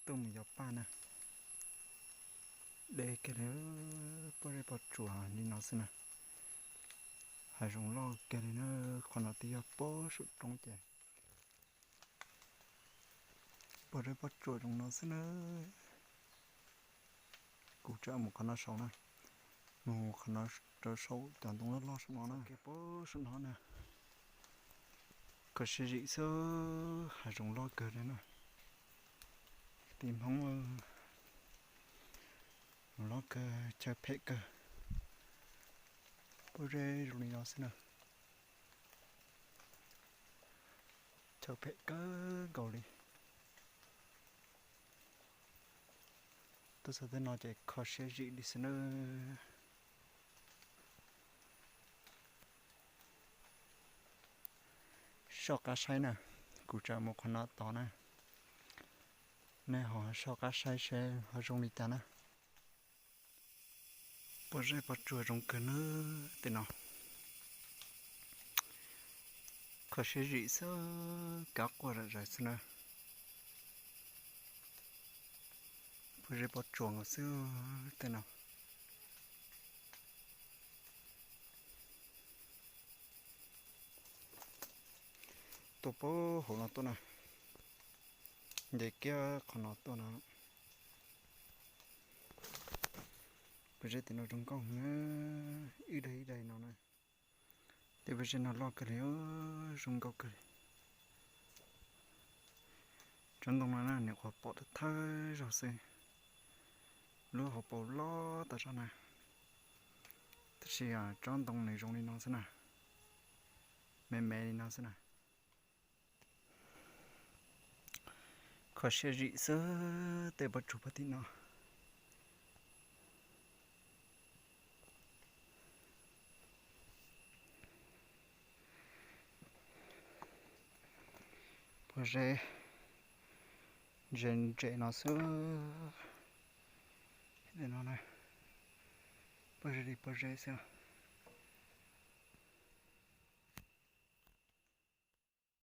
tuaj mus yos paj na. Deb kiag li, pob zeb pob tsuas li no xwb na. Hav zoov loj kiag li na, qhov no twb yog pob saum roob ces pob zeb pob tsuas zoo no xwb na. Kuv tseem mus qhov no saud na, mus qhov no rau saum cov ntoo loj loj saum no na, pob saum no na. Kho siab zim xwb, hav zoov loj kawg li na. Tim Hmoob loj kawg, chaw phem kawg. Pob zeb zoo li no xwb na. Chaw phem kawg nkaus li. Tuaj txog tej no ces kho siab zim li xwb na. Soj qab saib na, kuv tseem mus qhov no tod na. Nej ho soj qab saib seb ho zoo li cas na. Pob zeb pob tsuas zoo kawg na, tej no. Kho siab zim xwb, kab quaj zom zaws xwb na. Pob zeb pob tsuas nkaus xwb tej no. Tuaj puag hauv no tuaj na, nce kiag qhov no tuaj no. Pob zeb tim no zoo nkauj na, ib daim ib daim no na. Tej pob zeb no loj kawg li, zoo nkauj kawg li. Tsob ntoo no na nws qhuav pom thawj thawj zaug xwb, lub hauv paus loj tas zog na, tab sis tsob ntoo nws zoo li no xwb na, me me li no xwb na. Kho siab zim xwb tej pob tsuas puag tim no. Pob zeb ntse ntse no xwb. No, pob zeb li pob zeb xwb.